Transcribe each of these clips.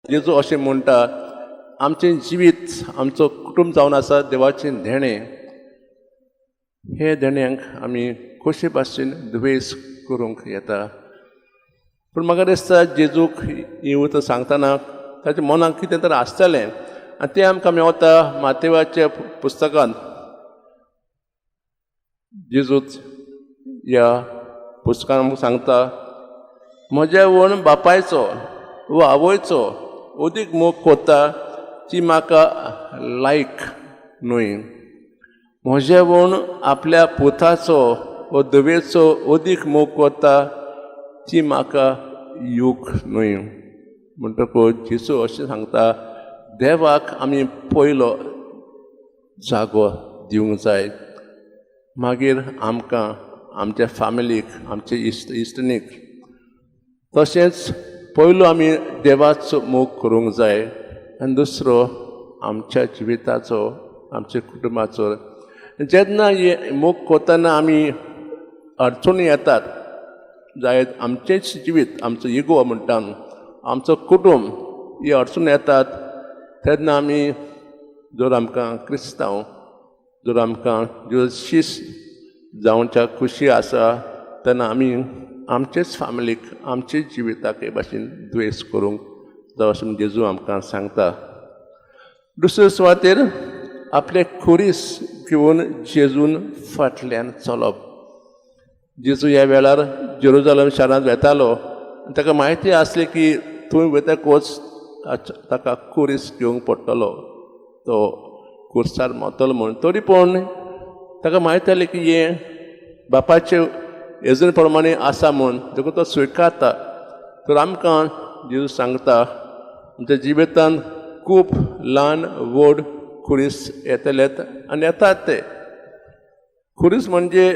जेजू अशें म्हणटा, आमचें जिवीत, आमचो कुटूंब जावन आसा देवाचें देणें. हे देण्यांक आमी कशे भाशेन दुवेस करूंक येता? पूण म्हाका दिसता जेजूक हीं उतरां सांगतना ताच्या मनाक कितें तर आसतलें आनी तें आमकां मेवता मातेवाच्या पुस्तकांत. जेजूच ह्या पुस्तकान आमकां सांगता, म्हज्या वण बापायचो वा आवयचो अदीक मोग कोत्ता ती म्हाका लायक न्हय. म्हज्या वण आपल्या पुताचो वा धुवेचो अदीक मोग कोत्ता ती म्हाका यूक न्हय. म्हणटकूच जेजू अशें सांगता, देवाक आमी पयलो जागो दिवंक जाय, मागीर आमकां आमच्या फामिलीक, आमचे इश्ट इश्टणीक. तशेंच पयलो आमी देवाचो मोग करूंक जाय आनी दुसरो आमच्या जिविताचो, आमच्या कुटुंबाचो. जेन्ना हे मोग करतना आमी अडचणी येतात, जायत आमचेंच जिवीत, आमचो इगो म्हणटा, आमचो कुटूंब, ही अडचणी येतात तेन्ना आमी जर आमकां क्रिस्तांव, जर आमकां शीस जावच्या खुशी आसा तेन्ना आमी आमचेच फामिलीक, आमचेच जिविताक हे भाशेन द्वेस करूंक जावं अशें जेजू आमकां सांगता. दुसरे सुवातेर आपले खुरीस घेवन जेजून फाटल्यान चलप. जेजू ह्या वेळार जेरुजालम शारांत वेतालो. ताका म्हायती आसली की थंय वतकूच ताका खुरीस घेवंक पडटलो, तो खुर्सार मरतलो म्हूण. तरी पूण ताका म्हायती जाली की हें बापाचे येवजणे प्रमाणे आसा म्हूण, देखून तो स्विकारता. तर आमकां जेजू सांगता, आमच्या जिवितांत खूब ल्हान व्हड खुरीस येतलेत आनी येतात. ते खुरीस म्हणजे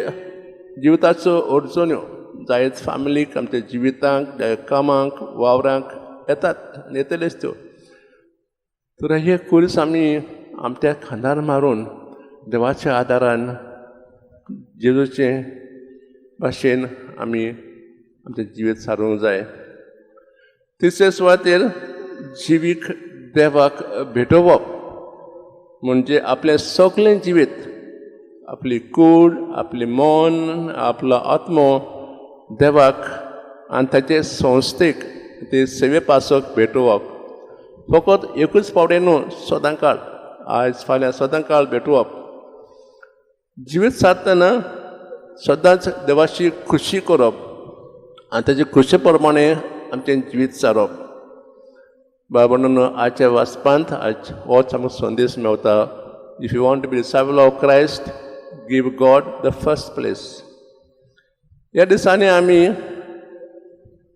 जिविताचो अडचण्यो, जायत फामिलीक, आमच्या जिवितांक, जायत कामांक, वावरांक येतात आनी येतलेच त्यो. तर हे खुरीस आमी आमच्या खांदार मारून देवाच्या आदारान जेजूचे भाशेन आमी आमचें जिवीत सारूंक जाय. तिसरे सुवातेर जिवीक देवाक भेटोवप, म्हणजे आपलें सगळें जिवीत, आपली कूड, आपलें मन, आपलो आत्मो देवाक आनी ताचे संस्थेक, ते सेवे पासत भेटोवप. फकत एकूच फावटी न्हू, सदां काळ, आयज फाल्यां सदां काळ भेटोवप. जिवीत सारतना सदांच देवाची खुशी करप आनी ताचे खुशे प्रमाणे आमचें जिवीत सारप. बाबा, आजच्या वाचपांत आज होच आमकां संदेश मेवता. If you want to be disciple of Christ, give God the first place. ह्या दिसांनी आमी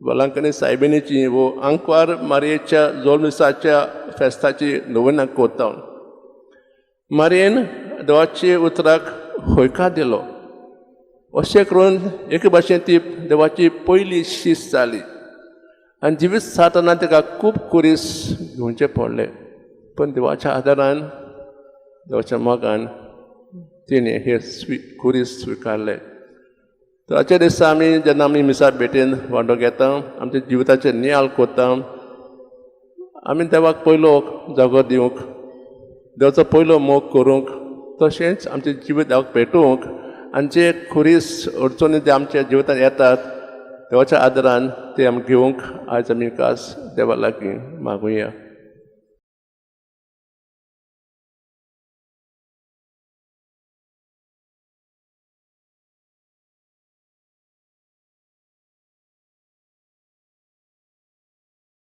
वेलांकनी सायबिणीची वो आंकवार मारयेच्या जोल्म दिसाच्या फेस्ताची नोवेना करता. मारयेन देवाचे उतराक हयकार दिलो. अशें करून एके भाशेन ती देवाची पयली शीस जाली आनी जिवीत सारतना ताका खूब खुरीस घेवचे पडले, पण देवाच्या आदारान, देवाच्या मोगान तिणें हे खुरीस स्विकारले. तर आजच्या दिसा आमी जेन्ना आमी मिसा भेटेन वांटो घेता, आमच्या जिविताचे नियाळ करता, आमी देवाक पयलो जागो दिवंक, देवाचो पयलो मोग करूंक, तशेंच आमचें जिवीत देवाक भेटोवंक आनी जे खुरीस अडचणी जे आमच्या जिवितांत येतात, देवाच्या आदारान ते आमी घेवंक आज आमी खास देवा लागीं मागुया.